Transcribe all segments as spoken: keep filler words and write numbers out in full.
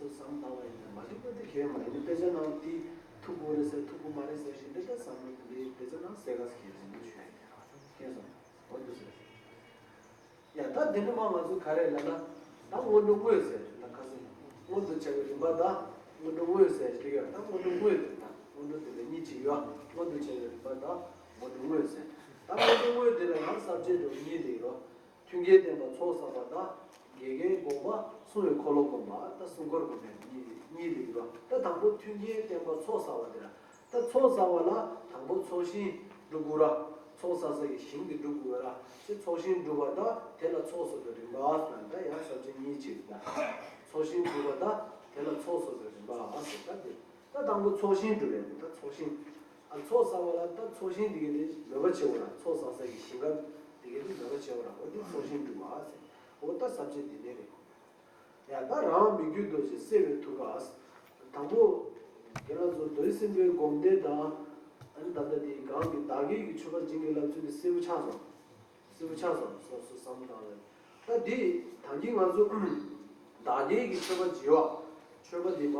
བསམ་བཏང་བ་ཡིན་ན་མ་འགྲིག་པ་དེ་གལ་མ་ཡིན་ན། དཔེ་ཆ་ནང་དེ་ཐུག་གི་རེད་ཟེར། ཐུག་གི་མ་རེད་ཟེར་བཞིན་དེ་ལྟར་བསམ་བློ་དེ་འདྲའི་དཔེ་ཆ་ནང་གསལ་ཁ་གསལ་ཁ་ཞིག་ཞུ་ཡ་ཡིན། མཁྱེན་སོང་། འོ་འདུག་ཟེར། ཡ་ད་འདི་ནི་མ་ང་ཚོ་ག་རེ་ལབ་ན། ད་སྔོན་འགྲོ་དངོས་ཟེར་ད་ཁ་སང་སྔོན་དུ་བྱ་བའི་རིམ་པ་དང་སྔོན་འགྲོ་དངོས་ཟེར་ཞིག་ཡོད། ད་སྔོན་འགྲོ་དངོས་དེ་ད་སྔོན་འགྲོ་དེ་ལ་གཉིས་ཅིག་ཡོད། སྔོན་དུ་བྱ་བའི་རིམ་པ་དང་སྔོན་འགྲོ་དངོས་ཟེར། ད་སྔོན་འགྲོ་དངོས་དེ་ལ་ཡང་ས་བཅད་འགྲོ་གཉིས་དེ་ཡོད། མཐུན་རྐྱེན་བསྟན་པ་ཚོགས་བསགས་པ་དང་། དགེ་རྒན་དགོངས་པ་སྲུང་བའི་འཁོར་ལོ་བསྒོམ་པ་དང་སྲུང་འཁོར་བསྒོམ་པའི་གཉིས་གཉིས་དེ་ཡོད། ད་དང་པོ་མཐུན་རྐྱེན་བསྟན་པ་ཚོགས་བསགས་པ་དེ་ལ། ད་ཚོགས་བསགས་པ་ལ་དང་པོ་ཚོགས་ཞིང་སྒྲུབ་དགོས་ར། ཚོགས་བསགས་ས་ཀྱི་ཞིང་དེ་སྒྲུབ་དགོས་ར། ཅེས་ཚོགས་ཞིང་སྒྲུབ་པ་དང་དེ་ལ་ཚོགས་བསགས་པའི་རིམ་པ་ཟེར་ན། ད་ཡང་ས་བཅད་གཉིས་ཅིག་ད། ཚོགས་ཞིང་སྒྲུབ་པ་དང་དེ་ལ་ཚོགས་བསགས་པའི་རིམ་པ་ཟེར། ད་དེ་ད་དང་པོ་ཚོགས་ཞིང་སྒྲུབ་རེད། ད་ཚོགས་ཞིང་། ཨ་ཚོགས་བསགས་པ་ལ་ད་ཚོགས་ཞིང་དེ་གའི་དེ་མོས་པ་བྱེད་དགོས་ར། ཚོགས་བསགས་ས་ཀྱི་ཞིང་ཁམས་དེ་གའི་དེ་མོས་པ་བྱེད་དགོས་ར། འོ་དེ་ཚོགས་ཞིང་སྒྲུབ་པ་ཟེར། འོ་ད་ས་བཅད་དེ་ནས་རེད། ཡ་ད་རང་མི་བསྐྱོད་རྡོ་རྗེ་གསལ་བའི་ཐུགས་ཀ། དང་པོ་རྒན་ལགས་ཚོ་རྡོ་རྗེ་སེམས་དཔའི་སྒོམ་བཟླས་དང་། ཨ་ནི་ད་ལྟ་དེའི་སྒང་གི་བདག་བསྐྱེད་ཀྱི་མཆོད་པ་སྦྱིན་གྱི་ལབ་ཚུལ་དེ་གསལ་པོ་ཆགས་སོང་། གསལ་པོ་ཆགས་སོང་། སོ་སོ་བསམ་བཏང་ལ། ད་འདི་ད་གིན་ང་ཚོ་བདག་བསྐྱེད་ཀྱི་མཆོད་པ་བགྱི་བ། མཆོད་པ་འདི་མ་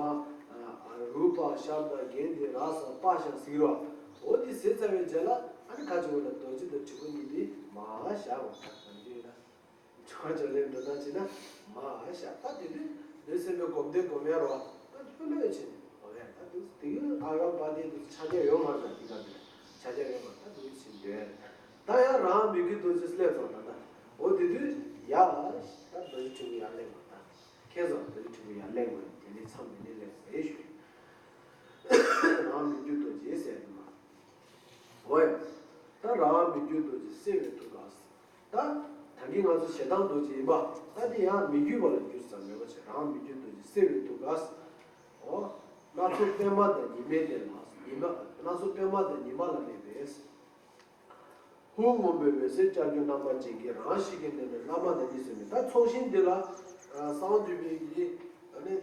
རུ་པ་ཤ་ད་གན་དེ་ར་ས་པ་ཤ་ཟིག་ར། འོ་དེ་ཟེར་ཚར་བའི་རྗེས་ལ་ཨ་ནི་ཁ་ཅིག་འོ་ལ་རྡོ་རྗེ་དང་དྲིལ་བུ་གཉིས་དེ་མ་བཞག་པ་ད་འདི་ཡིན་ན། ཆོ་ཅོ་ལེན་འགྲོ་ན་ཅི་ན་མ་ཨ་ཤ་ད་དེ་དུས་ལུས་སེམས་པའི་སྒོམ་བཟླས་སྒོམ་ཡ་རོ། ད་དུས་ལོས་ཕྱིན་འོ་ཡ་ད་དུས་དེ་གི་ཨ་ར་པ་དེ་དུས་ཆ་རྒྱ་ཡོད་མ་རེད། ད་དེ་ག་དུས་ཆ་རྒྱ་ཡོད་མ་ད་དུས་ཕྱིན་འདོད། ད་ཡང་རང་མི་གི་དུས་ཚོད་སླེབས་སོང་། ད་ད་འོ་དེ་དུས་ཡ་ད་རྡོ་རྗེ་ཕྲེང་བ་ཡར་སླེབས་དགོས། ད་ཁྱེད་ཚོ་རྡོ་རྗེ་ཕྲེང་བ་ཡར་སླེབས་དགོས། དེ་ནས་མཚམས་དེ་ནས་སླེབས་དགོས་ཞུ། རང་མི་གི་དུས་ཚོད་ཟེར་དུ་མ། འོ་ཡ། ད་རང་མི་བསྐྱོད་རྡོ་རྗེ་གསལ་བའི་ཐུགས་ཀ། ད་ད་གིན་ང་ཚོ་ཞེ་སྡང་རྡོ་རྗེ་ཡིན་པ། ད་དེ་ཡང་མི་བསྐྱོད་པ་ལ་འགྱུར་ས་མེད་པ་བྱས། རང་མི་བསྐྱོད་རྡོ་རྗེ་གསལ་བའི་ཐུགས་ཀ། འོ། སྣ་ཚོགས་པད་མ་དང་ཉི་མའི་གདན་ལ། ཉི་མ་སྣ་ཚོགས་པད་མ་དང་ཉི་མ་ལ་གནས་པས། ཧཱུྃ་སྔོན་པོའི་འོད་ཟེར་ལྕགས་ཀྱུ་རྣམ་པར་བརྒྱན་གྱིས་རང་བཞིན་གྱིས་གནས་ནས་བླ་མ་དང་གཉིས་སུ་མེད། ད་ཚོགས་ཞིང་འདི་ལ་གསང་བ་འདུས་པའི་ཡི་ཨ་ནི་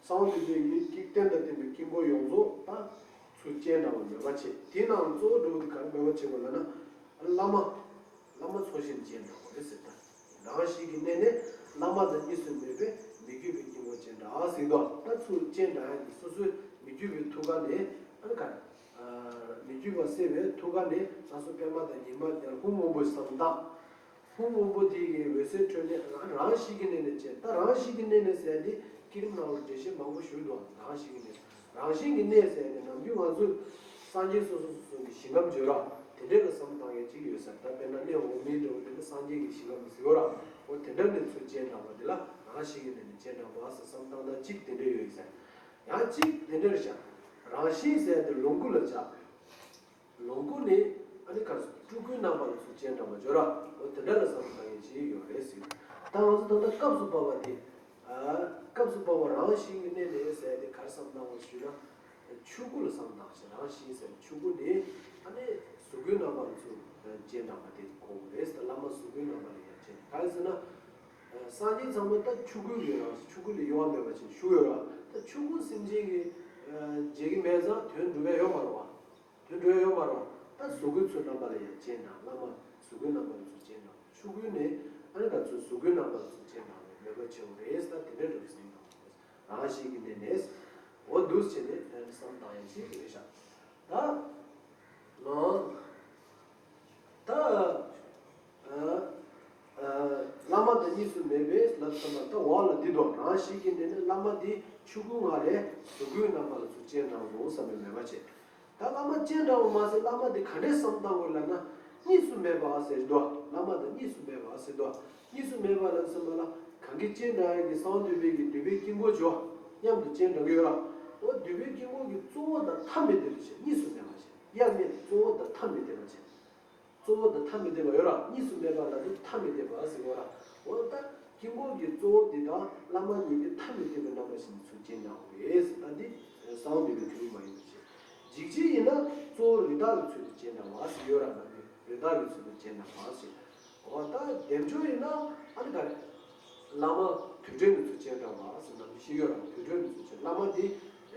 གསང་བ་འདུས་པའི་ཡི་གི་རྟེན་དང་བརྟེན་པའི་དཀྱིལ་འཁོར་ཡོངས་རྫོགས་ད་ཚུར་སྤྱན་དྲངས་པ་མོས་པ་བྱེད། དེ་ནང་གཙོ་བོ་འགྲོ་བ་དེ་ག་རེ་མོས་པ་བྱེད་དགོས་ལབ་ན། བླ་མ། བླ་མ་ཚོགས་ཞིང་སྤྱན་དྲངས་པ་རེད་ཟེར། ད་རང་བཞིན་གྱིས་གནས་ནས་བླ་མ་དང་གཉིས་སུ་མེད་པའི་མི་བསྐྱོད་པའི་དཀྱིལ་འཁོར་སྤྱན་དྲངས་ཟེར་དུས། ད་ཚུར་སྤྱན་དྲངས་ཡ་གི་སོ་སོའི་མི་བསྐྱོད་པའི་ཐུགས་ཀ་ནས་ཨ་ནི་ག་རེ། མི་བསྐྱོད་པ་གསལ་བའི་ཐུགས་ཀ་ནས་སྣ་ཚོགས་པད་མ་དང་ཉི་མ་དེར་ཧཱུྃ་སྔོན་པོ་བསམ་དང་། ཧཱུྃ་སྔོན་པོ་དེ་གའི་འོད་ཟེར་འཕྲོས་ནས་རང་རང་བཞིན་གྱིས་གནས་ནས་བྱས། ད་རང་བཞིན་གྱིས་གནས་ནས་ཟེར་དེ་བསྐྱེད་རིམ་ནང་ལ་འགྲེལ་བཤད་མང་པོ་ཞུས་འདུག་རང་བཞིན་གྱིས་གནས། རང་བཞིན་གྱིས་གནས་ཟེར་ནས་ནམ་རྒྱུན་ང་ཚོས་སངས་རྒྱས་སོ་སོ་སོ་སོ་གི་ཞིང་ཁམས་བརྗོད་ར་དེ་འདྲ་གི་བསམ་བཏང་ཡས་ཅིག་ཡོད་ས་རེད། ད་དཔེར་ན་གནས་འོག་མིན་འདྲ་བོ་དེ་ནི་སངས་རྒྱས་ཀྱི་ཞིང་ཁམས་ཟེར་བ་ར། འོ་དེ་འདྲ་ནས་ཚུར་སྤྱན་དྲངས་པ་དེ་ལ་རང་བཞིན་གྱིས་གནས་ནས་སྤྱན་དྲངས་པ་ཟེར་བསམ་བཏང་ན་གཅིག་དེ་འདྲ་ཡོད་ས་རེད། ཡང་གཅིག་དེ་འདྲར་བཞག་རང་བཞིན་ཟེར་དེ་ལོངས་སྐུ་ལ་བཞག་ལོངས་སྐུ་ནི་ཨ་ནི་ག་སྤྲུལ་སྐུའི་རྣམ་པ་ལ་ཚུར་སྤྱན་དྲངས་པ་བརྗོད་ར། འོ་དེ་འདྲ་ལ་བསམ་བཏང་ཡས་ཅིག་ཡོད་རེད་ཟེར། ད་ང་ཚོ་ད་ལྟ་སྐབས་སུ་བབ་པ་དེ། ཨ། སྐབས་སུ་བབ་པ་རང་བཞིན་གྱིས་གནས་ནས་ཟེར་དེ་ག་རེ་བསམ་བཏང་བ་ཞུས་ན། ཆོས་སྐུ་ལ་བསམ་བཏང་ཞེས། རང་བཞིན་ཟེར་ཆོས་སྐུ་ནི་ཨ་ནི་གཟུགས་སྐུའི་རྣམ་པ་ལ་ཚུར་སྤྱན་དྲངས་པ་དེ་གོ་དགོས་རེད་ཟེར། བླ་མ་གཟུགས་སྐུའི་རྣམ་པ་ལ་ཡང་སྤྱན་དྲངས། ག་རེ་ཟེར་ན། སངས་རྒྱས་ཚང་མ་ད་ཆོས་སྐུ་ཡོད་རང་ཆོས་སྐུ་ལས་གཡོ་བ་མེད་པ་ཅིག་བཞུགས་ཡོད་ར། ད་ཆོས་སྐུ་སེམས་ཅན་གྱི་མཇལ་གྱི་མེད་ཙང་དོན་འགྲུབ་ཡ་ཡོད་མ་རེད་བ། དོན་འགྲུབ་ཡ་ཡོད་མ་རེད་བ། ད་གཟུགས་སྐུའི་ཚུལ་རྣམ་པ་ལ་ཡང་སྤྱན་དྲངས། བླ་མ་གཟུགས་སྐུའི་རྣམ་པ་ལ་ཚུར་སྤྱན་དྲངས། ཆོས་སྐུ་ནི་ཨ་ནི་ག་ཚོད་གཟུགས་སྐུའི་རྣམ་པ་ལ་ཚུར་སྤྱན་དྲངས་པའི་མོས་པ་བྱེད་དགོས་རེད། ད་དེ་འདྲ་འདྲ་བསམ་བཏང་དགོས། རང་བཞིན་གྱིས་གནས་ནས། འོ་འདུག་བྱས་ནས་བསམ་བཏང་ཡ་ཅིག་རེད་ཤག་ད། ལོ། ད། ཨ། ཨ། བླ་མ་དང་གཉིས་སུ་མེད་པས་ལབ་ཙམ་པ་ད་འོག་ལ་འདི་དང་རང་བཞིན་གྱིས་གནས་ནས་བླ་མ་འདི་ཆོས་སྐུ་ང་རེད། གཟུགས་སྐུའི་རྣམ་པ་ལ་ཚུར་སྤྱན་དྲངས་སོང་བསམ་པའི་མོས་པ་བྱེད། ད་བླ་མ་སྤྱན་དྲངས་པ་མ་ཟད་བླ་མ་འདི་ག་འདྲས་བསམ་བཏང་དགོས་ལབ་ན། གཉིས་སུ་མེད་པ་ཟེར་དུས། བླ་མ་དང་གཉིས་སུ་མེད་པ་ཟེར་དུས། གཉིས་སུ་མེད་པ་ལབ་ཙམ་པ་ལ་གང་གི་སྤྱན་དྲངས་ཡ་གི་གསང་བ་འདུས་པའི་གི་འདུས་པའི་དཀྱིལ་འཁོར་བྱས་མཉམ་དུ་སྤྱན་དྲངས་ཀྱི་ཡོད་ར། འོ་འདུས་པའི་དཀྱིལ་འཁོར་གྱི་གཙོ་བོ་དང་ཐ་མི་དད་པ་བྱས། གཉིས་སུ་མེད་པ་བྱས། དབྱེར་མེད་གཙོ་བོ་དང་ཐ་མི་དད་པ་བྱས། གཙོ་བོ་དང་ཐ་མི་དད་པ་ཡོད་ར། གཉིས་སུ་མེད་པ་ལ་ནི་ཐ་མི་དད་པ་ཟེར་གོ་ར། འོ་ད་དཀྱིལ་འཁོར་གྱི་གཙོ་བོ་འདི་དང་བླ་མ་གཉིས་ཀྱི་ཐ་མི་དད་པའི་རྣམ་པ་ཞིག་ནས་ཚུར་སྤྱན་དྲངས་པ་རེད་ཟེར། ད་འདི་གསང་བ་འདུས་པའི་ཁྲིད་མ་ཡིན་པ་བྱས། འཇིགས་བྱེད་ཡིན་ན་གཙོ་བོ་རི་དྭགས་ཀྱི་ཚུལ་དུ་སྤྱན་དྲངས་པ་ཟེར་ཡོད་ར། ང་ཚོས་རི་དྭགས་ཀྱི་ཚུལ་དུ་སྤྱན་དྲངས་པ་ཟེར། འོ་ད་བདེ་མཆོག་ཡིན་ན་ཨ་ནི་ག་རེ། བླ་མ་དུད་འགྲོའི་གནས་ཚུལ་སྤྱན་དྲངས་པ་ཟེར་ནམ་ཞིག་ཡོད་ར། དུད་འགྲོའི་གནས་ཚུལ་སྤྱན། བླ་མ་དེ་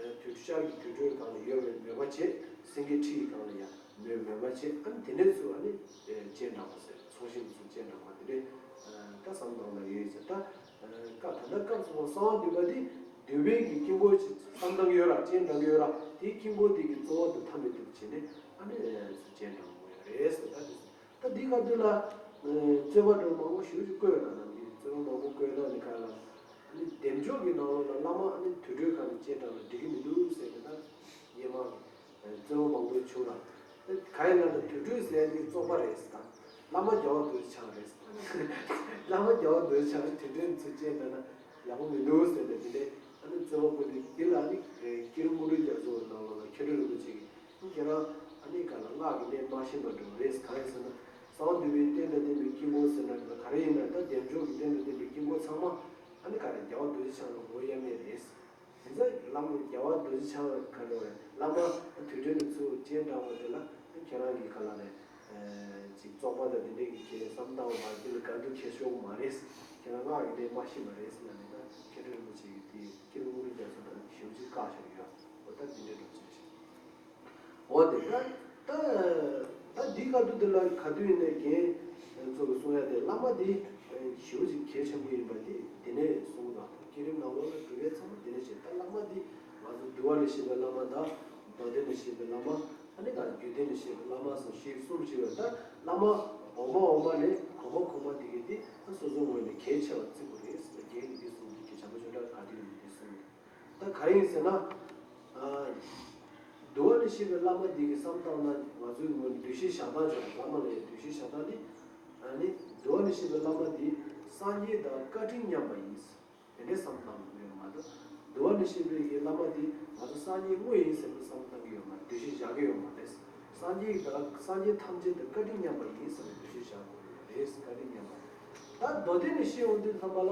དུད་འགྲོ་ཤར་གྱི་དུད་འགྲོའི་སྒང་ལ་ཡོད་པའི་མོས་པ་བྱེད། སེང་གེ་ཁྲི་ཡི་སྒང་ལ་ཡང་མོས་མོས་པ་བྱེད། ཨ་ནི་དེ་ནས་ཚུར་ཨ་ནི་སྤྱན་དྲངས་པ་ཟེར། ཚོགས་ཞིང་ཚུར་སྤྱན་དྲངས་པ་དེ་འདྲའི་ད་བསམ་བཏང་ན་ཡོད་ཟེར། ད་ཀ་ད་ལྟ་སྐབས་སུ་བབ་གསང་བ་འདུས་པ་དེ་ འདོད་པའི་གི་དཀྱིལ་འཁོར་ཞིག་བསམ་བཏང་གི་ཡོད་ར། སྤྱན་དྲངས་ཀྱི་ཡོད་ར། དེའི་དཀྱིལ་འཁོར་དེ་གི་རྩོལ་བ་དང་འཐབ་མི་ཐུབ་བྱས་ནས་ཨ་ནི་ཚུར་སྤྱན་དྲངས་དགོས་ཡོད་རེད་ཟེར། ད་དེ་ད་འདི་ག་དུས་ལ་རྩོད་པ་འགྲོ་མང་པོ་ཞེ་པོ་ཅིག་བཀོད་ཡོད་ན། ནམ་རྒྱུན་རྩོད་པ་མང་པོ་བཀོད་ན་ནི་ག་ལ་ཨ་ནི་བདེ་མཆོག་གི་ནང་ལོགས་ལ་བླ་མ་ཨ་ནི་དུར་ཁྲོད་ཁ་ནས་སྤྱན་དྲངས་ན་འགྲིག་གི་མི་འདུག་ཟེར་ནས། ད་སྔོན་མ་རྩོད་པ་མང་པོ་བྱུང་ར། ད་ག་ཡིན་ལབ་ན་དུར་ཁྲོད་ཟེར་ཡ་འདི་བཙོག་པ་རེད་ཟེར། ད་བླ་མ་རྒྱལ་བ་རྡོ་རྗེ་འཆང་རེད་ཟེར། བླ་མ་རྒྱལ་བ་རྡོ་རྗེ་འཆང་དུར་ཁྲོད་ནས་ཚུར་སྤྱན་དྲངས་ན་ཡག་པོ་མི་འདུག་ཟེར་ནས། དེ་ནས་ཨ་ནི་རྩོད་པ་བཀོད་དུས་འདི་ལ་ཨ་ནི་ཀིརྟི་དངོས་གྲུབ་རྒྱ་མཚོ་ནང་ལོགས་ལ་མཁས་གྲུབ་རིན་པོ་ཆེ་གིས་ཁྱེད་རང་ཨ་ནི་ག་ལ་སྔགས་ཀྱི་གནས་མ་ཤེས་པ་འདྲ་བོ་རེད། གང་ཡིན་ཟེར་ན། གསང་བ་འདུས་པའི་རྟེན་དང་ལྡན་པའི་དཀྱིལ་འཁོར་ཟེར་ན་ག་རེ་ཡིན་ན། ད་བདེ་མཆོག་གི་རྟེན་དང་ལྡན་པའི་དཀྱིལ་འཁོར་ཚང་མ་ཨ་ནི་ག་རེ་རྒྱལ་བ་རྡོ་རྗེ་འཆང་ལ་ངོ་དབྱེ་མེད་རེད། དེ་ཚོ་བླ་མ་རྒྱལ་བ་རྡོ་རྗེ་འཆང་ག་འདྲ་བོ་རེད། བླ་མ་དུར་ཁྲོད་ནས་ཚུར་སྤྱན་དྲངས་པ་དེ་ལ་ཁྱེད་རང་གི་ག་ལ་ནས་ཅིག་བཙོག་པ་དང་དེ་འདྲས་ཀྱི་ཁྱེད་བསམ་བཏང་བ་མ་འདི་ལ་ག་འདུག་ཁྱེད་ཤོག་མ་རེད། ཁྱེད་རང་སྔགས་ཀྱི་གནས་མ་ཤེས་པ་རེད་ཟེར་ལབ་ནས། ད་མཁས་གྲུབ་རིན་པོ་ཆེ་གིས་དེ་ཀིརྟི་དངོས་གྲུབ་རྒྱ་མཚོ་དང་ཞེ་པོ་ཅིག་བཀག་བཞག་ཡོད། འོ་ད་དེ་འདྲའི་འགྲོ་ཅིག་རེད། འོ་དེ་ད་ད་ད་འདི་ག་དུས་དེ་ལ་ག་དུས་ཡིན་ནའི་རྒན་ཚོ་གིས་གསུང་ཡ་དེ། བླ་མ་འདི་ཞེ་པོ་ཅིག་གལ་ཆེན་པོ་ཡིན་པ་འདི་དེ་ནས་གསུང་གི་འདུག་བསྐྱེད་རིམ་ནང་ལོགས་ལ་སྒྲུབ་པའི་ཚང་མ་དེ་ནས་བྱེད། ད་བླ་མ་འདི་ང་ཚོ་འདུལ་བ་ལས་བཤད་པའི་བླ་མ་དང་། མདོ་སྡེ་ལས་བཤད་པའི་བླ་མ། ཨ་ནི་ད་རྒྱུད་སྡེ་ལས་བཤད་པའི་བླ་མ་སོགས་ཞེས་གསུམ་བྱས་པ། ད་བླ་མ་འོག་མ་འོག་མ་ནས་གོང་མ་གོང་མ་འདི་གི་འདི་སོ་སོའི་ངོས་ནས་གལ་ཆེ་བར་བརྩི་དགོས་རེད་ཟེར་ནས། རྒན་གྱིས་འདི་གསུངས། འདི་གི་བྱམས་པ་ཆོས་གྲགས་ག་དུས་ཡིན་འདི་གསུངས། ད་ག་རེ་ཡིན་ཟེར་ན། ཨ། འདུལ་བ་ལས་བཤད་པའི་བླ་མ་འདི་གི་བསམ་བཏང་ན། ང་ཚོའི་ངོས་ནས་འདུ་ཤེས་བཞག་སྟངས་བྱུང་། བླ་མ་ལ་ཡང་འདུ་ཤེས་བཞག་སྟངས་ནི། ཨ་ནི་འདུལ་བ་ལས་བཤད་པའི་བླ་མ་འདི་སངས་རྒྱས་དང་བཀའ་དྲིན་མཉམ་པ་ཡིན། དེ་འདྲའི་བསམ་བཏང་ཡོད་མ་གཏོགས། འདུལ་བ་ལས་བཤད་པའི་བླ་མ་འདི་ང་ཚོ་སངས་རྒྱས་དངོས་ཡིན་ཟེར་ནས་བསམ་བཏང་གི་ཡོད་མ་རེད། འདུ་ཤེས་བཞག་གི་ཡོད་མ་རེད། སངས་རྒྱས་དང་སངས་རྒྱས་ཐམས་ཅད་དང་བཀའ་དྲིན་མཉམ་པ་ཡིན་ཟེར་ནས་འདུ་ཤེས་བཞག་དགོས་ཡོད་རེད། བཀའ་དྲིན་མཉམ་པ། ད་མདོ་སྡེ་ནས་བཤད་ཡོང་དུས་ཙམ་པ་ལ།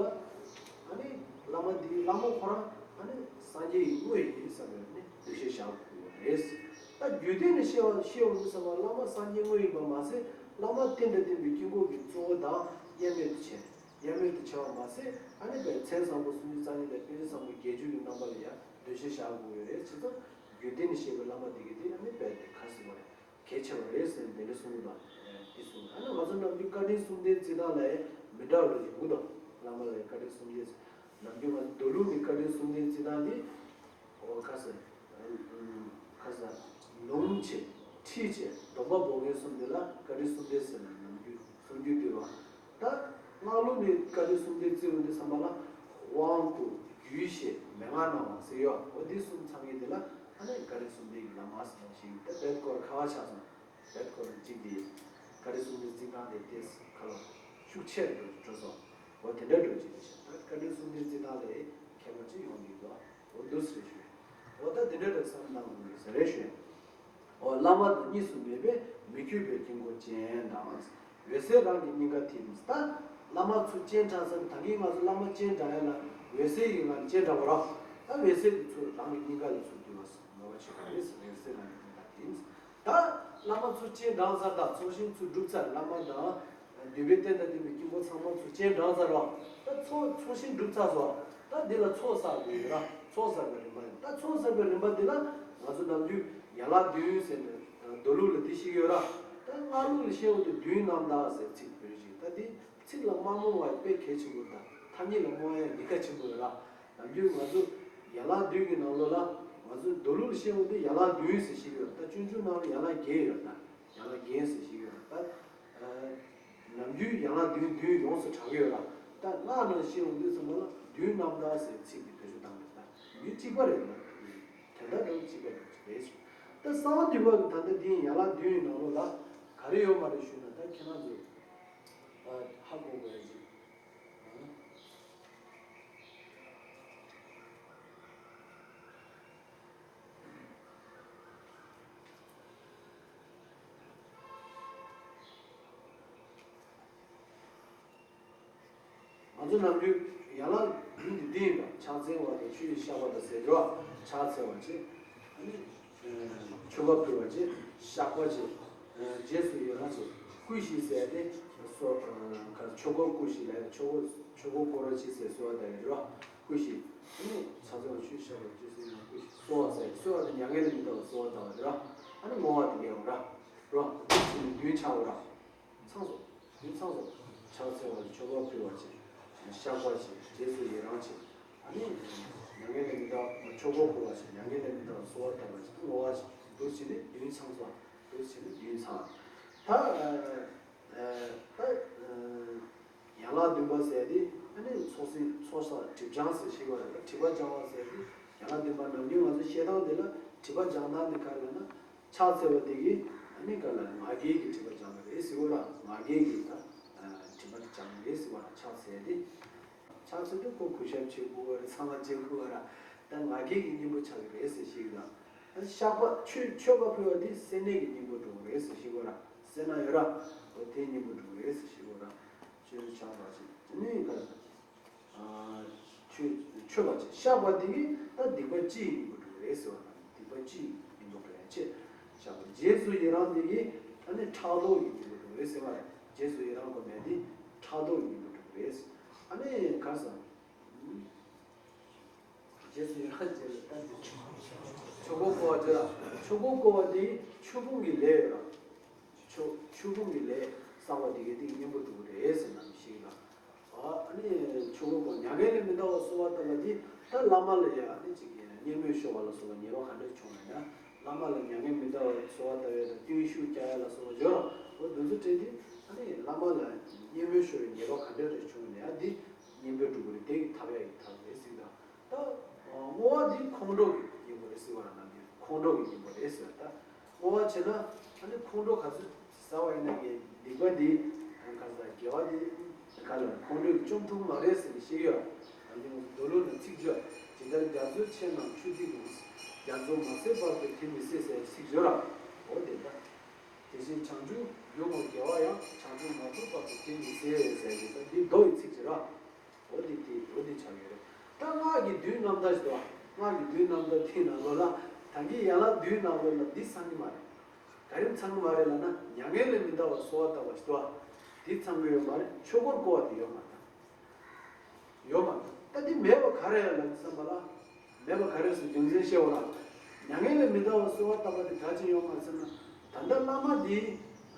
ཨ་ནི་བླ་མ་འདི་བླ་མ་ཁོ་རང་ཨ་ནི་སངས་རྒྱས་ཡི་དངོས་ཡིན་བསམ་ཡོད་ནས་འདུ་ཤེས་བཞག་དགོས་ཡོད་རེད། ད་རྒྱུད་སྡེ་ནས་བཤད་བཤད་ཡོང་དུས་ཙམ་པ་བླ་མ་སངས་རྒྱས་དངོས་ཡིན་པ་མ་ཟད། བླ་མ་རྟེན་དང་ལྡན་པའི་དཀྱིལ་འཁོར་གྱི་གཙོ་བོ་དང་དབྱེར་མེད་དུ་བྱས། དབྱེར་མེད་དུ་བྱས་པ་མ་ཟད། ཨ་ནི་དཔེ་མཚན་བཟང་པོ་སུམ་ཅུ་རྩ་གཉིས་དང་དཔེ་བྱད་བཟང་པོ་བརྒྱད་ཅུ་གི་རྣམ་པ་ལ་ཡང་འདུ་ཤེས་བཞག་དགོས་ཡོད་རེད། བྱས་ཙང་རྒྱུད་སྡེ་ནས་བཤད་པའི་བླ་མ་དེ་གི་དེ་ཨ་ནི་དཔེ་དེ་ཁ་གསལ་བ་རེད། གལ་ཆེ་བ་རེད་ཟེར་ནས་དེ་འདྲ་གསུངས་གི་འདུག་དེ་གསུངས། ཨ་ནི་ང་ཚོ་ནམ་རྒྱུན་བཀའ་དྲིན་གསུམ་ལྡན་བརྩི་སྟངས་ལ་ཡང་མི་འདྲ་བ་ཡོང་གི་འདུག་བླ་མ་ལ་ཡང་བཀའ་དྲིན་གསུམ་ལྡན། ནམ་རྒྱུན་ང་ཚོ་མདོ་ལུགས་ནས་བཀའ་དྲིན་གསུམ་ལྡན་བརྩི་སྟངས་འདི། འོ་ཁ་ཟེར། ཁ་ཟེར། ལུང་ཆེ། ཁྲིད་ཆེ། སྡོམ་པ་འབོགས་མཁན་གསུམ་དེ་ལ་བཀའ་དྲིན་གསུམ་ལྡན་ཟེར་ནས་ནམ་རྒྱུན་གསུང་རྒྱུན་འདུག་པ། ད་སྔགས་ལུགས་ནས་བཀའ་དྲིན་གསུམ་ལྡན་བརྩི་ཡོང་དུས་ཙམ་པ་ལ། དབང་བསྐུར། རྒྱུད་བཤད། མན་ངག་གནང་བ་ཟེར་ཡོད། འོ་འདི་གསུམ་ཚང་མཁན་དེ་ལ་ཨ་ནི་བཀའ་དྲིན་གསུམ་ལྡན་གྱི་བླ་མ་ཟེར་ནས་ཞིག་ད་རྦད་ཁོ་ར་ཁ་བ་ཆགས་སོང་། རྦད་ཁོ་ར་གཅིག་དེ། བཀའ་དྲིན་གསུམ་ལྡན་བརྩི་སྟངས་དེ་ཏོག་ཙམ་ཁ་ལ་ཤུགས་ཆེར་འགྲོ་འགྲོ་སོང་། འོ་དེ་འདྲ་འགྲོ་གི་རེད་ཤག་ད་བཀའ་དྲིན་གསུམ་ལྡན་བརྩི་སྟངས་ལ་ཁྱད་པར་ཅིག་ཡོང་གི་འདུག་འོ་འདུག་ཟེར་ཞུ། འོ་ད་དེ་འདྲ་འདྲ་བསམ་གནང་དགོས་ཟེར་རེ་ཞུ། འོ་བླ་མ་དང་གཉིས་སུ་མེད་པའི་མི་བསྐྱོད་པའི་དཀྱིལ་འཁོར་ཅན་དང་། འོད་གསལ་རང་གི་སྙིང་ག་ཐིམ། ད་བླ་མ་ཚུར་སྤྱན་དྲངས་ཙང་ད་གིན་ང་ཚོ་བླ་མ་སྤྱན་དྲངས་ཡ་ལ་འོད་གསལ་གྱི་ངང་ནས་སྤྱན་དྲངས་པ་རེད། ད་འོད་གསལ་དེ་ཚུར་རང་གི་སྙིང་ག་ལ་ཚུར་བསྡུ་བ་ཟེར་ནོར་བ་ཆེ་བ་རེད་ཟེར། འོད་གསལ་རང་གི་སྙིང་ག་ཐིམ། ད་བླ་མ་ཚུར་སྤྱན་དྲངས་ཚར། ད་ཚོགས་ཞིང་ཚུར་གྲུབ་ཚར། བླ་མ་དང་འདུས་པའི་རྟེན་དང་ལྡན་པའི་དཀྱིལ་འཁོར་ཚང་མ་ཚུར་སྤྱན་དྲངས་ཚར་བ། ད་ཚོགས་ཚོགས་ཞིང་གྲུབ་ཚར་སོང་། ད་འདི་ལ་ཚོགས་བསགས་དགོས་ཡོད་ར། ཚོགས་བསགས་པའི་རིམ་པ་ཡིན། ད་ཚོགས་བསགས་པའི་རིམ་པ་འདི་ལ་ང་ཚོ་ནམ་རྒྱུན་ཡན་ལག་བདུན་ཟེར་ནས་མདོ་ལུགས་ལ་འདི་ཞིག་ཡོད་ར། ད་སྔགས་ལུགས་ལ་བཤད་ཡོང་དུས་བདུན་རྣམ་དག་ཟེར་ཚིག་བོད་ཅིག་ད་འདི། ཚིག་ལ་མ་རྨོངས་པ་དཔེ་གལ་ཆེན་པོ་དང་། ཐ་སྙད་ལ་རྨོངས་ཡ་ཉེན་ཁ་ཆེན་པོ་ཡོད་ར། ནམ་རྒྱུན་ང་ཚོ་ཡན་ལག་བདུན་གྱི་ནང་ལོགས་ལ། ང་ཚོ་མདོ་ལུགས་ལ་བཤད་ཡོང་དུས་ཡན་ལག་བདུན་ཟེར་ཞིག་ཡོད་ར། ད་སྤྱོད་འཇུག་ནང་ལ་ཡན་ལག་བརྒྱད་ཡོད་ར། ད་ཡན་ལག་བརྒྱད་ཟེར་ཞིག་ཡོད་ར། ད་ནམ་རྒྱུན་ཡན་ལག་བདུན་བདུན་ཡོངས་སུ་གྲགས་ཀྱི་ཡོད་ར། ད་སྔགས་ནང་བཤད་ཡོང་དུས་ཙམ་པ་ལ་བདུན་རྣམ་དག་ཟེར་ཚིག་དེ་བེད་སྤྱོད་བཏང་མེད། ད་མི་གཅིག་པ་རེད་ལ། དོན་དག་དང་གཅིག་པ་རེད། ད་གསང་བ་འདུས་པ་གི་ད་ལྟ་འདི་ཡན་ལག་བདུན་ཡི་ནང་ལོགས་ལ་ག་རེ་ཡོད་མ་རེད་ཞུས་ན། ད་ཁྱེད་རང་ཚོ། ཨ། ཧ་གོ་དགོས་ཡ་ཅིག་ང་ཚོ་ནམ་རྒྱུན་ཡན་ལག་བདུན་འདི་འདི་ཡིན་པ། ཕྱག་འཚལ་བ་དང་ཆུ་ཡིས་བཤགས་པ་དང་ཟེར་འགྲོ། ཕྱག་འཚལ་བ་བྱེད། ཨ་ནི། ཨ། མཆོད་པ་ཕུལ་བ་བྱེད། བཤགས་པ་བྱེད། ཨ། རྗེས་སུ་ཡི་རང་བྱེད། བསྐུལ་ཞིང་ཟེར་ཏེ། སོ། ཨ། ག་ཆོས་འཁོར་བསྐུལ་ཞིང་ལ་ཆོས་འཁོར་ཆོས་འཁོར་བསྐོར་རོགས་བྱེད་ཟེར་གསོལ་བ་བཏབ་ཡོད་རེད་བ། བསྐུལ་ཞིང་། ཨ་ནི་ཕྱག་འཚལ་བ་ཆུ་བཤགས་པ་རྗེས་སུ་ཡི་རང་བསྐུལ་ཞིང་། གསོལ་བ་ཟེར། གསོལ་བ་དེ་མྱ་ངན་ལས་མི་འདའ་བར་གསོལ་བ་བཏབ་པ་རེད་བ། ཨ་ནི་བསྔོ་བ་དེ་ཡང་ར། ར། བསྐུལ་ཞིང་བདུན་ཆགས་པ་ར། ཚང་སོང་། དེ་ཚང་སོང་། ཕྱག་འཚལ་བ་དང་མཆོད་པ་ཕུལ་བ་བྱེད། བཤགས་པ་བྱེད། རྗེས་སུ་ཡི་རང་བྱེད། ཨ་ནི། མྱ་ངན་ལས་ ཆོས་འཁོར་བསྐོར་བ་ཞིག་མྱ་ངན་ལས་མི་འདའ་བར་གསོལ་བ་བཏབ་པ་ཞིག་བསྔོ་བ་ཞིག་འདུག་བྱས་ནས་མདུན་ཚང་སོང་། འདུག་བྱས་ནས་མདུན་ཚང་། ད་ཨ་ཨ་ད་ཨ་ཡན་ལག་བདུན་པ་ཟེར་དེ་ཨ་ནི་ཚོགས་ཟིན་ཚོགས་བསགས་སྒྲིབ་སྦྱང་ཟེར་ཞིག་ཡོད་རེད། སྒྲིབ་པ་སྦྱང་བ་ཟེར་དེ་ཡན་ལག་བདུན་པ་ནམ་རྒྱུན་ང་ཚོ་བཤད་སྟངས་དེ་ལ་སྒྲིབ་པ་སྦྱང་སྟངས་དེ་ག་རེ་ལབ་ན། ཕྱག་འཚལ་བ་དེ་གིས་ཨ་ནི་ག་ལ་ང་རྒྱལ་གྱི་སྒྲིབ་པ་སྦྱང་གི་རེད་ཟེར་བ་ར། ང་རྒྱལ་གྱི་ད་སྒྲིབ་པ་སྦྱང་གི་རེད་ཟེར་བ་ར། ཕྱག་འཚལ་ཏེ། ཕྱག་འཚལ་དུས་ཁོ་གུས་ཞབས་བྱེད་དགོས་བ་ར། ཚང་མ་བྱེད་དགོས་བ་ར། ད་ང་རྒྱལ་གྱི་གཉེན་པོ་ཆགས་ཀྱི་རེད་ཟེར་ཞིག་ལ། ད་བཤགས་པ་མཆོད་མཆོད་པ་ཕུལ་བ་དེ་སེར་སྣའི་གི་གཉེན་པོ་འགྲོ་གི་རེད་ཟེར་ཞིག་བ་ར། སེར་སྣ་ཡོད་ར། འོ་དེའི་གཉེན་པོ་འགྲོ་གི་རེད་ཟེར་ཞིག་བ་ར། ཆོས་ཆགས་པ་ཞིག་ནི་ག་ཆོས་ཆོས་པ་ཅིག་བཤགས་པ་དེ་གིས་ད་སྡིག་པ་སྤྱིའི་སྙིང་པོ་འགྲོ་གི་རེད་ཟེར་བ་དང་། སྡིག་པ་སྤྱིའི་སྙིང་པོ་འགྲོ་ཡ་ཆེད་བཤགས་པ། རྗེས་སུ་ཡི་རང་དེ་གིས་ད་ནི་ཕྲག་དོག་གི་སྙིང་པོ་འགྲོ་གི་རེད་ཟེར་བ་རེད། རྗེས་སུ་ཡི་རང་དགོས་མེད་དེ་ཕྲག་དོག་གི་སྙིང་པོ་འགྲོ་གི་རེད། ཨ་ནི་ག་ས་རྗེས་སུ་ཡི་རང་རྗེས་ལ་ད་འདི་ཆོས་འཁོར་བསྐོར་བ་དེ་ལ། ཆོས་འཁོར་བསྐོར་བ་དེ་ཆོས་ཕུང་གི་ལས་ཡོད་ལ། ཆོས་ཆོས་ཕུང་གི་ལས་བསགས་པ་དེ་གིས་དེ་གཉེན་པོ་འགྲོ་གི་རེད་ཟེར་ནམ་ཞིག་ལ། ཨ་ནི་ཆོས་འཁོར་བསྐོར་མྱ་ངན་ལས་མི་འདའ་བར་གསོལ་བ་བཏབ་པ་འདི་ད་བླ་མ་ལ་ཡ་ཨ་ནི་ཅིག་གིས་མཉེས་མོས་ཤོར་བ་ལ་སོགས་པ་ཉེས་པ་ག་འདྲ་བྱུང་ན་ཡང་། བླ་མ་ལ་མྱ་ངན་མི་འདའ་བར་གསོལ་བ་བཏབ་ཡས་དང་བརྟུལ་ཞུགས་རྒྱག་ཡས་ལ་སོགས་པ་སྦྱོར་རོགས། འོ་འདི་ཚོ་སྤྲད་དེ་ཨ་ནི་བླ་མ་ལ་མཉེས་མོས་ཤོར་བའི་ཉེས་པ་ག་འདྲ་རེ་བྱུང་ན་ཡང་འདི་གཉེན་པོས་འགྲུབ་ཀྱི་རེད། དེ་གི་ཐབས་ཡག་གི་ཐབས་རེད་ཟེར་དང་། ད་བསྔོ་བ་འདི་ཁོང་ཁྲོ་གི་གཉེན་པོ་རེད་ཟེར་བ་ར། ནམ་རྒྱུན་ཁོང་ཁྲོ་གི་གཉེན་པོ་རེད་ཟེར། ད་བསྔོ་བ་བྱས་ན་ཨ་ནི་ཁོང་ཁྲོ་ག་ཚོད་ཟ་བ་ཡིན་ན་གི་སྡིག་པ་འདི་ག་ས་དགེ་བ་འདི་ག་ལ་ཁོང་ཁྲོས་བཅོམ་ཐུབ་མ་རེད་ཟེར་ནས་བཤད་ཀྱི་ཡོད། ནམ་རྒྱུན་མདོ་ལུགས་ནང་ཚིག་བརྗོད། ཇི་ལྟར་རྒྱ་མཚོ་ཆེ་རྣམས་ཆུ་ཐིགས་ལོངས། རྒྱ་མཚོ་མ་ཟད་བར་དུ་དེ་མི་ཟད་ཟེར་ཚིག་བརྗོད་ར། འོ་དེ་ལྟ། དེ་བཞིན་བྱང་ཆུབ་འབྱུང་བའི་དགེ་བ་ཡང་། བྱང་ཆུབ་མ་ཐོབ་བར་དུ་དེ་མི་ཟད་ཟེར་གྱི་ད་འདི་མདོ་ཡི་ཚིག་ཅིག་ར། འོ་དེ་དེ་འོ་དེ་ཆགས་ཡོད་རེད། ད་སྔགས་ཀྱི་བདུན་རྣམ་ཐར་ཞིག་འདུག་སྔགས་ཀྱི་བདུན་རྣམ་ཐར་དེའི་ནང་ལོགས་ལ་ད་གིན་ཡན་ལག་བདུན་ནང་ལོགས་ལ་འདི་ཚང་གི་མ་རེད། ག་རེ་ཚང་གི་མ་རེད་ལབ་ན། མྱ་ངན་ལས་མི་འདའ་བར་གསོལ་བ་བཏབ་པ་ཞིག་འདུག་འདི་ཚང་གི་ཡོད་མ་རེད། ཆོས་འཁོར་བསྐོར་བ་དེ་ཡོད་མ་རེད། ཡོད་མ་རེད། ད་འདི་མེད་པ་ག་རེ་ལབ་བསམ་པ་ལ། མེད་པ་ག་རེ་ཟེར་རྒྱུ་མཚན་བཤད་འོ་ལ། མྱ་ངན་ལས་མི་འདའ་བར་གསོལ་བ་བཏབ་པ་དེ་ག་ཅི་ཡོད་མ་རེད་ཟེར་ན། ད་ལྟ་བླ་མ་འདི་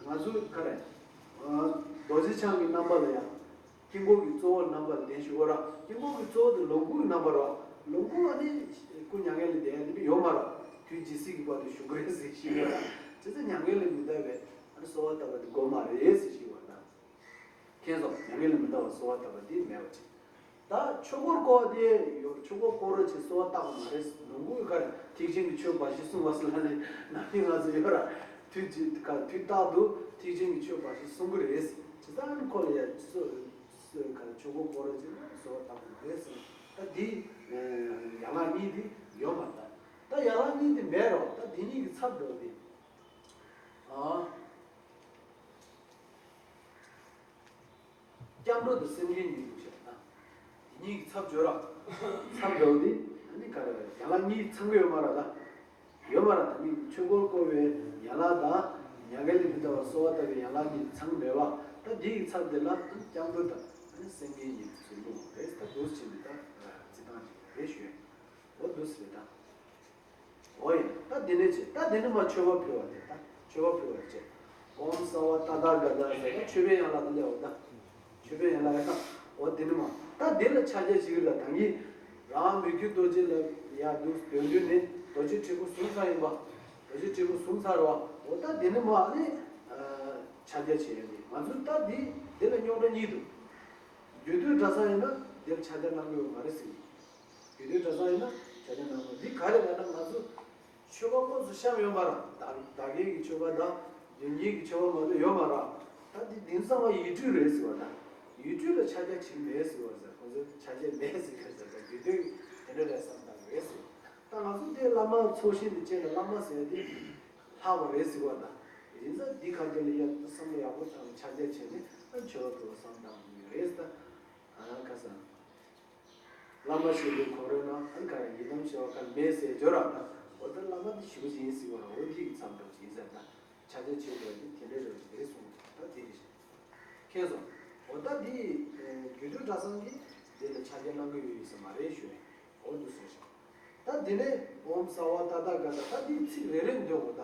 ང་ཚོ་ག་རེ། རྡོ་རྗེ་འཆང་གི་རྣམ་པ་ལ་ཡང་། དཀྱིལ་འཁོར་གྱི་གཙོ་བོ་རྣམ་པ་ལྡན་ཞུ་བ་ར། དཀྱིལ་འཁོར་གྱི་གཙོ་བོ་དེ་ལོངས་སྐུའི་རྣམ་པ་ར། ལོངས་སྐུ་ཨ་ནི་སྐུ་མྱ་ངན་ལས་འདས་ཡ་དེ་འདྲ་ཡོད་མ་ར། དུས་ཇི་སྲིད་ཀྱི་བར་དུ་བཞུགས་ཀྱི་རེད་ཟེར་ཞུ་བ་ར། བྱས་ཙང་མྱ་ངན་ལས་མི་འདའ་བའི་ཨ་ནི་གསོལ་བ་བཏབ་པ་དེ་དགོས་མ་རེད་ཟེར་ཞུ་བ་ར། མཁྱེན་སོང་། མྱ་ངན་ལས་མི་འདའ་བར་གསོལ་བ་བཏབ་པ་དེ་མེད་པ་ཅིག་ད་ཆོས་འཁོར་བསྐོར་དེ་ཡོད། ཆོས་འཁོར་བསྐོར་རོགས་ཅེས་གསོལ་བ་བཏབ་པ་མ་རེད། ལོངས་སྐུའི་ཁར་ཐེག་ཆེན་གྱི་ཆོས་འབའ་ཞིག་གསུངས་པ་ཟེར་ལ་ནི་ནམ་རྒྱུན་ང་ཚོ་ཡོད་ར། དུས་ཀྱི་ཁ་དུས་རྟག་ཏུ་ཐེག་ཆེན་གྱི་ཆོས་འབའ་ཞིག་གསུང་གི་རེད། བྱས་ཙང་ཁོ་ལ་ཡ་སོ་སོའི་ཁར་ཆོས་འཁོར་བསྐོར་རོགས་ཅེས་གསོལ་བ་བཏབ་པ་མ་རེད་ཟེར། ད་འདི་ཡན་ལག་གཉིས་དེ་ཡོད་མ་རེད། ད་ཡན་ལག་གཉིས་དེ་མེད་རོགས། ད་འདི་གཉིས་ཀྱི་ཚབ་འགྲོ་དེ། ཨ། སྐྱབས་འགྲོ་དང་སེམས་ཅན་གཉིས་འདུག་ཤག་ད། དེ་གཉིས་ཀྱི་ཚབ་བརྗོད་ར། ཚབ་འགྲོ་དེ་ཨ་ནི་ག་རེ་ཡན་ལག་གཉིས་ཚང་གི་ཡོད་མ་ར་ད། ཡོད་མ་ར། ད་ནི་ཆོས་འཁོར་བསྐོར་བའི་ཡན་ལག་དང་། མྱ་ངན་ལས་མི་འདའ་བར་གསོལ་བ་བཏབ་པའི་ཡན་ལག་གཉིས་ཚང་མེད་པ། ད་འདི་ཡི་ཚབ་དེ་ལ་སྐྱབས་འགྲོ་དང་ཨ་ནི་སེམས་ཅན་གཉིས་ཚུར་ལུང་རེད། ད་འདུག་ཕྱིན་ནས་ད་རྩི་སྟངས་ཅིག་རེད་ཞུ། འོ་འདུག་ཟེར་ད། འོ་ཡ། ད་འདི་ནས་བྱེད། ད་འདི་ནས་མ་མཆོད་པ་ཕུལ་བ་དེ། ད་མཆོད་པ་ཕུལ་བ་བྱེད། ཨོཾ་སརྦ་ཏ་ཐཱ་ག་ཏ་ཟེར་ད་མཆོད་པའི་ཡན་ལག་དེ་སླེབས་འོ་ད། མཆོད་པའི་ཡན་ལག་ཡ་ད། འོ་འདི་ནས་མ། ད་འདི་ལ་ཕྱག་རྒྱ་བྱེད་ཀྱི་ལ་ད་གིན། རང་མི་བསྐྱོད་རྡོ་རྗེ་ལ་ཡ་འདུག་དོན་བསྡུས་ནས་རྡོ་རྗེ་དྲིལ་བུ་བཟུང་ཚར་ཡིན་པ། རྡོ་རྗེ་དྲིལ་བུ་བཟུང་ཚར་བ། འོ་ད་འདི་ནས་མ་ནི། ཕྱག་རྒྱ་བྱེད་ཡ་ནི་ང་ཚོ་ད་འདི་འདི་ལ་རྙོག་དྲ་གཉིས་འདུག་རྒྱུད་སྟོད་གྲྭ་ཚང་ཡིན་ན་འདིར་ཕྱག་རྒྱ་གནང་གི་ཡོད་མ་རེད་ཟེར་གྱི། རྒྱུད་སྟོད་གྲྭ་ཚང་ཡིན་ན་ཕྱག་རྒྱ་གནང་དགོས། འདི་ག་རེ་ལབ་ན་ང་ཚོ་ཆོས་པ་དངོས་སུ་བཤམས་ཡོད་མ་རེད། བདག་བདག་གིས་ཀྱི་ཆོས་པ་དང་མདུན་གྱི་ཀྱི་ཆོས་པ་མ་གཏོགས་ཡོད་མ་རེད། ད་འདི་འདི་ཚང་མ་ཡིག་འབྲུ་རེད་ཟེར་བ་དང་། ཡིག་འབྲུ་ལ་ཕྱག་རྒྱ་བྱེད་མེད་ཟེར་བ་ཟེར། ཁོང་ཚོས་ཕྱག་རྒྱ་མེད་ཟེར་ག་ཟེར། ད་རྒྱུད་སྟོད་དེ་འདྲ་རེད་བསམ་བཏང་རེད་ཟེར། ད་ང་ཚོ་དེ་བླ་མ་ཚོགས་ཞིང་དུ་བཅས་ནས་བླ་མ་ཟེར་དེ་ལྷག་པ་རེད་ཟེར་བ་དང་། ཡིན་ཙང་འདི་ག་འདི་ལ་ཡ་བསམ་བློ་ཡག་པོ་བཏང་ནས་ཕྱག་རྒྱ་བྱས་ནས་ཨ་ཆོས་པ་ཕུལ་བ་བསམ་བཏང་དགོས་རེད་ད། ཨ་ཁ་སང་། བླ་མ་ཞིག་གི་གོ་རོལ་ན་ཨ་ག་རེ་ཡི་དམ་ཞེས་པ་ག་མེད་ཟེར་བརྗོད་ར་ད། འོ་ད་བླ་མ་འདི་ཞུ་ཞིག་ཡིན་ཟེར་བ་ར། འོ་འདི་གི་མཚམས་འགྲོ་ཞིག་ཡིན་ཟེར་ད། ཕྱག་རྒྱ་ཆེ་བ་འདི་དེ་འདྲ་རེད་ཟེར་གསུངས། ད་དེ་རེད། མཁྱེན་སོང་། འོ་ད་འདི་རྒྱུད་སྟོད་གྲྭ་ཚང་གིས་འདི་ལ་ཕྱག་རྒྱ་གནང་གི་ཡོད་ཡིན་ས་མ་རེད་ཞུ་ཡིན། འོ་འདུག་ཟེར་ཞིང་། ད་འདི་ནས་ཨོཾ་སརྦ་ཏ་ཐཱ་ག་ཏ། ད་འདི་ཚིག་རེ་རེ་འདོན་དགོས་ད།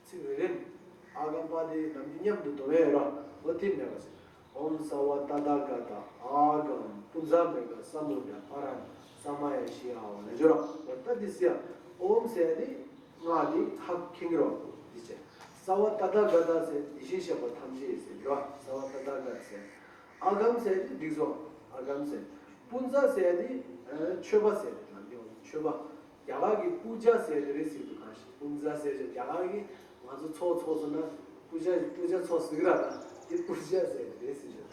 ཚིག་རེ་རེ་ནས། ཨ་གམ་པ་དེ་ནམ་རྒྱུན་མཉམ་དུ་འདོན་ཡས་ར། འོ་དེ་མེད་པ་ཟེར། ཨོཾ་སརྦ་ཏ་ཐཱ་ག་ཏ་ཨ་གམ་པུཉྩ་མེ་ག་ས་མུ་ཌ་ཕ་ར་ཎ་ས་མ་ཡ་ཤི་ཡ་ཧ་ཝ་ལ་འཇོ་ར། འོ་ད་ ད་འདི་ཟེར་ཡ། ཨོམ་ཟེར་ཡ་འདི་སྔགས་འདི་ཧ་གོ་མཁྱེན་གྱི་རེད་བ། འདི་བྱས། སརྦ་ཏ་ཐཱ་ག་ཏ་ཟེར་དེ་བཞིན་གཤེགས་པ་ཐམས་ཅད་ཟེར་གྱི་རེད་བ། སརྦ་ཏ་ཐཱ་ག་ཏ་ཟེར། ཨ་གམ་ཟེར་ཡ་འདི་འགྲིག་སོང་། ཨ་གམ་ཟེར། པུན་ཛ་ཟེར་ཡ་འདི་ཨ་མཆོད་པ་ཟེར་ཡ་འདི་ལ་འདི་མཆོད་པ། རྒྱ་གར་གྱི་པུ་ཇ་ཟེར་ཡ་འདི་རེད་ཟེར་གྱི་འདུག་གང་ཞིག་པུན་ཛ་ཟེར་ཡ་རྒྱ་གར་གྱི་ང་ཚོ་ཚོགས་འཚོགས་སོང་ན་པུ་ཇ་པུ་ཇ་ཚོགས་ཟེར་གྱི་རེད། ད་དེ་པུ་ཇ་ཟེར་ཡ་འདི་རེད་ཟེར་གྱི་འདུག་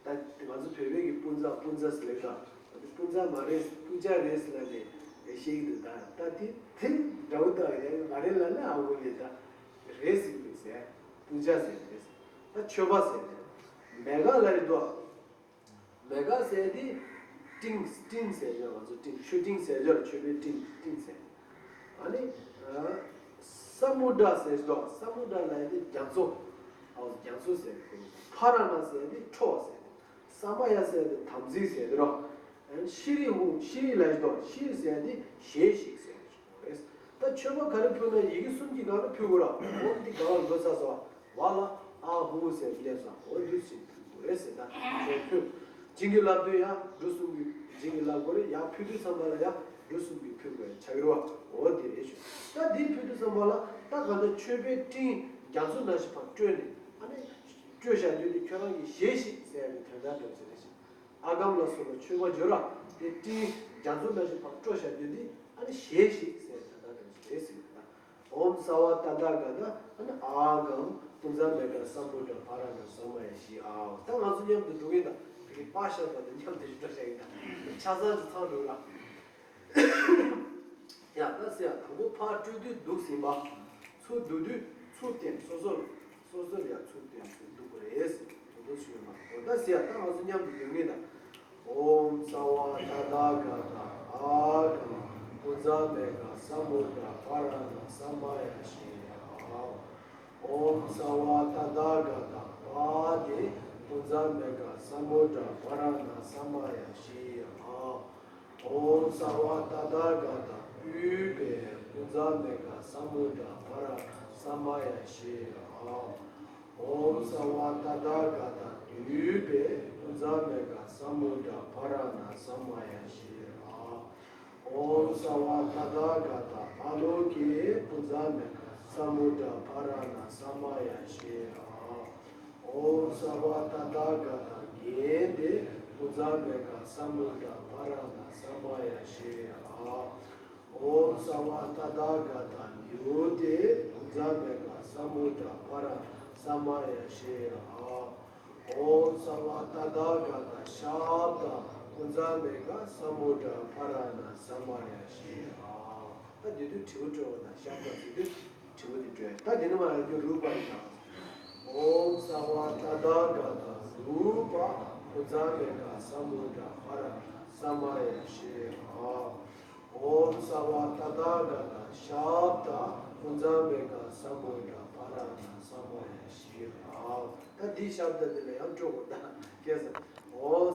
ད་ང་ཚོ་བོད་པའི་གི་པུན་ཛ་པུན་ཛ་ཟེར་ལབ་ད། ད་དེ་པུན་ཛ་མ་རེད། པུ་ཇ་རེད་ཟེར་ལབ་ནས་བཤད་ཀྱི་འདུག་ད་ད་དེ་དེ་འདྲ་བོ་ད་ཡ་མ་རེད་ལབ་ན་ཨ་འོ་ལེ་ད་རེད་ཟེར་གྱི་འདུག་ཟེར། པུན་ཇ་ཟེར་རེད། ད་མཆོད་པ་ཟེར་རེད། མེ་ག་ལ་རེད་དོ། མེ་ག་ཟེར་དེ་སྤྲིན་སྤྲིན་ཟེར་ཡ་ང་ཚོ་སྤྲིན་མཆོད་སྤྲིན་ཟེར་ཡ་མཆོད་པའི་སྤྲིན་སྤྲིན་ཟེར། ཨ་ནི་ས་མུ་དྲ་ཟེར་དོ། ས་མུ་དྲ་ལ་ཡ་དེ་རྒྱ་མཚོ། ཨའོ་རྒྱ་མཚོ་ཟེར་དེ། ཕ་ར་ན་ཟེར་དེ་ཁྲོ་བ་ཟེར་དེ། ས་མ་ཡ་ཟེར་དེ་དམ་ཚིག་ཟེར་དེ་རོ། ཤྲཱི་ཧཱུྃ། ཤྲཱི་ལ་ཡ་དོ། ཤྲཱི་ཟེར་དེ་ཞལ་ཞིག་ཟེར་དེ་རེད། ད་མཆོད་པ་ག་རེ་ཕུལ་ན་ཡི་གེ་གསུམ་གྱི་སྒང་ལ་ཕུལ་དགོས་ར། འོ་འདི་ག་བ་འགྲོ་ཚར་སོང་། བ་ལ་ཨ་ཧུ་ཟེར་སླེབས་སོང་། འོ་འདི་ཞིག་ཕུལ་དགོས་རེད་ཟེར། ད་མཆོད་ཕུལ། བྱིན་གྱིས་བརླབ་དུས་ཡང་འབྲུ་གསུམ་གྱིས་བྱིན་གྱིས་བརླབ་དགོས་རེད། ཡང་ཕུལ་དུས་ཙམ་པ་ལ་ཡང་འབྲུ་གསུམ་གྱིས་ཕུལ་དགོས་ཆགས་ཀྱི་རེད་བ། འོ་འདི་རེད་ཞུ། ད་འདི་ཕུལ་དུས་ཙམ་པ་ལ་ད་ག་འདྲ་མཆོད་པའི་སྤྲིན་རྒྱ་མཚོ་ནང་བཞིན་ཕར་སྤྲོས་ནས་ཨ་ནི་སྤྲོས་བཞག་རྒྱུ་དེ་ཁྱོད་རང་གི་ཞལ་ཞིག་ཟེར་ཡ་གི་དོན་དག་འདྲ་བོ་ཞིག་རེད་ཞུ། ཨ་གམ་ལ་སོགས་པ་མཆོད་པ་བརྗོད་ར། དེ་སྤྲིན་རྒྱ་མཚོ་ནང་བཞིན་ཕར་སྤྲོ་བཞག་རྒྱུ་འདི་ཨ་ནི་ཞལ་ཞིག་ཟེར་ད་ལྟ་འདྲ་ཞིག་རེད་ཟེར་གྱི་འདུག་ཨོཾ་སརྦ་ཏ་ཐཱ་ག་ཏ། ཨ་ནི་ཨ་གམ་པུན་ཛ་མེ་ག་ས་མུ་དྲ་ཕ་ར་ན་ས་མ་ཡ་ཤྲཱི་ཨའོ། ད་ང་ཚོ་མཉམ་དུ་འགྲོ་གི་ཡིན་ད། དེ་གི་པ་ཤ་པ་དང་མཉམ་དུ་ཞིག་འགྲོ་བྱ་གི་ཡིན་ད། ཆ་ཚང་ཞིག་ཚང་འགྲོ་ར། ཡ་ད་ཟེར་ཡ་དང་པོ་ཕར་སྤྲོས་དུས་འདུག་ཟིན་པ། ཚུར་བསྡུ་དུས་ཚུར་བསྟན། སོ་སོར་སོ་སོར་ཡ་ཚུར་བསྟན་ཚུར་འདུག་པ་རེད་ཟེར། དོ་དོ་ཞུས་མ་གོ། ད་ཟེར་ཡ་ད་ང་ཚོ་མཉམ་དུ་ཡོང་ངེས་ད། ཨོཾ་སརྦ་ཏ་ཐཱ་ག་ཏ་ཨ་གམ་པུན་ཛ་མེ་ག་ས་མུ་དྲ་ཕ་ར་ན་ས་མ་ཡ་ཤྲཱི་ཨའོ། ཨོཾ་སརྦ་ཏ་ཐཱ་ག་ཏ། པ་དེ་པུན་ཛ་མེ་ག་ས་མུ་དྲ་ཕ་ར་ན་ས་མ་ཡ་ཤྲཱི་ཨའོ། ཨོཾ་སརྦ་ཏ་ཐཱ་ག་ཏ། པུཥྤེ་པུན་ཛ་མེ་ག་ས་མུ་དྲ་ཕ་ར་ན་ས་མ་ཡ་ཤྲཱི་ཨའོ། ཨོཾ་སརྦ་ཏ་ཐཱ་ག་ཏ། དྷཱུ་པེ་པུན་ཛ་མེ་ག་ས་མུ་དྲ་ཕ་ར་ན་ས་མ་ཡ་ཤྲཱི་ཨའོ། ཨོཾ་སརྦ་ཏ་ཐཱ་ག་ཏ། ཨ་ལོ་ཀེ་པུན་ཛ་མེ་ག་ས་མུ་དྲ་ཕ་ར་ན་ས་མ་ཡ་ཤྲཱི་ཨའོ། ཨོཾ་སརྦ་ཏ་ཐཱ་ག་ཏ། གྷནྟེ་པུན་ཛ་མེ་ག་ས་མུ་དྲ་ཕ་ར་ན་ས་མ་ཡ་ཤྲཱི་ཨའོ། ཨོཾ་སརྦ་ཏ་ཐཱ་ག་ཏ། ནྱུ་ཏེ་པུན་ཛ་མེ་ག་ས་མུ་དྲ་ཕ་ར་ན་ས་མ་ཡ་ཤྲཱི་ཨའོ། ཨོཾ་སརྦ་ཏ་ཐཱ་ག་ཏ། ཤབྡ་པུན་ཛ་མེ་ག་ས་མུ་དྲ་ཕ་ར་ན་ས་མ་ཡ་ཤྲཱི་ཨའོ། ད་དེ་དུས་དྲིལ་བུ་དཀྲོལ་བ་དང་ཤབྡ་ཟེར་དུས་དྲིལ་བུ་དེ་དཀྲོལ། ད་དེ་ནས་མར་ཡང་རྒྱུ་རུ་པ་ཡིན་ན། ཨོཾ་སརྦ་ཏ་ཐཱ་ག་ཏ། རུ་པ་པུན་ཛ་མེ་ག་ས་མུ་དྲ་ཕ་ར་ན་ས་མ་ཡ་ཤྲཱི་ཨའོ། ཨོཾ་སརྦ་ཏ་ཐཱ་ག་ཏ། ཤབྡ་པུན་ཛ་མེ་ག་ས་མུ་དྲ་ཕ་ར་ན་ས་མ་ཡ་ཤྲཱི་ཨའོ། ད་འདི་ཤབྡ་འདི་ལ་ཡང་དཀྲོལ་དགོས། ད་སྐད་ས། ཨོཾ་